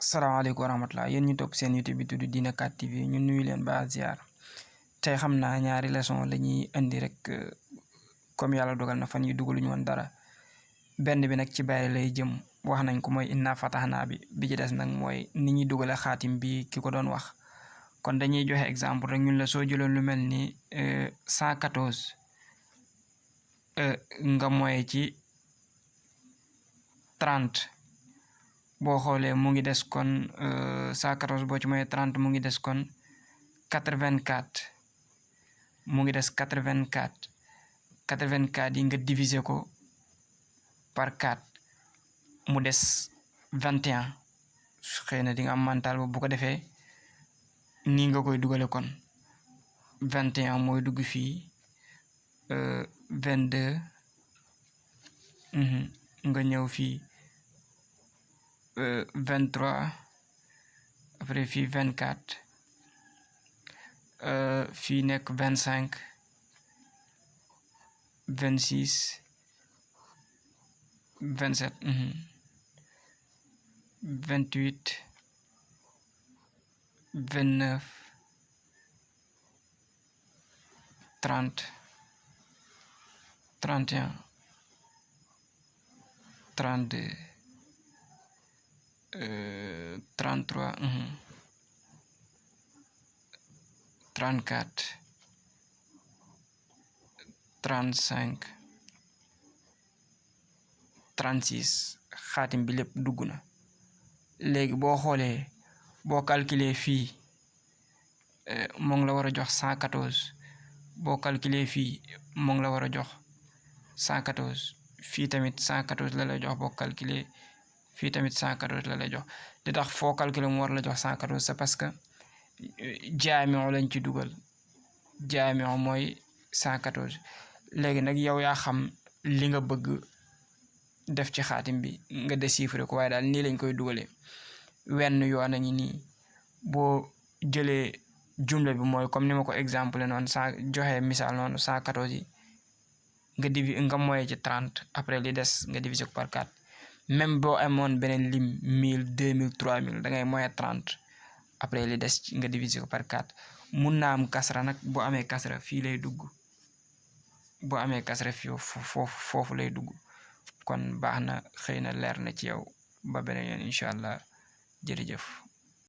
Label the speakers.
Speaker 1: salaamaaleykum wa rahmatulah yéen ñu topp seen YouTube bi tudd Dina 4 TV ñu nuyu leen ba ziar tey xam naa ñaari leçon la ñuy indi rek comme yàlla dogal na fan yi dugaluñu woon dara benn bi nag ci bàyyi lay jëm wax nañ ko mooy inna fatahnaa bi ci des nag mooy ni ñuy dugale xaatim bi ki ko doon wax kon dañuy joxe exemple rek ñun la soo jëloon lu mel ni 114 nga moye ci 30 boo xoolee mu ngi des kon 114 boo ci moyee 30 mu ngi des kon 84 mu ngi des 84 yi nga diviser ko par 4 mu des 21 xëy na di nga am mental bu ko defee nii nga koy dugale kon 21 mooy dugg fii 22 nga ñëw fii 23 après fii 24 fii nekk 25 26 27 28 29 30 31 32 33 34 35 36 xaatim bi lépp dugg na léegi boo xoolee boo calculer fii moo ngi la war a jox 114 boo calculer fii moo ngi la war a jox 114 fii tamit 114 la lay jox boo calculer fii tamit 114 la lay jox li tax foo calculer mu war la jox 114 c'est parce que jaamio lañ ci dugal jaamio mooy 114 léegi nag yow yaa xam li nga bëgg def ci xaatim bi nga déchiffrer ko waaye daal nii lañ koy dugalee wenn yoon a ngi nii boo jëlee jumla bi mooy comme ni ma ko exemple noonu joxe misaal noonu 114 yi nga moye ci 30 après li des nga diviser ko par 4 même boo amoon beneen lim 1000 2000 3000 da ngay moye 30 après li des nga diviser ko par 4 mun naa am kasra nag boo amee kasra fii lay dugg boo amee kasra fii foofu lay dugg kon baax na xëy na leer na ci yow ba beneen yoon incha allah jërëjëf.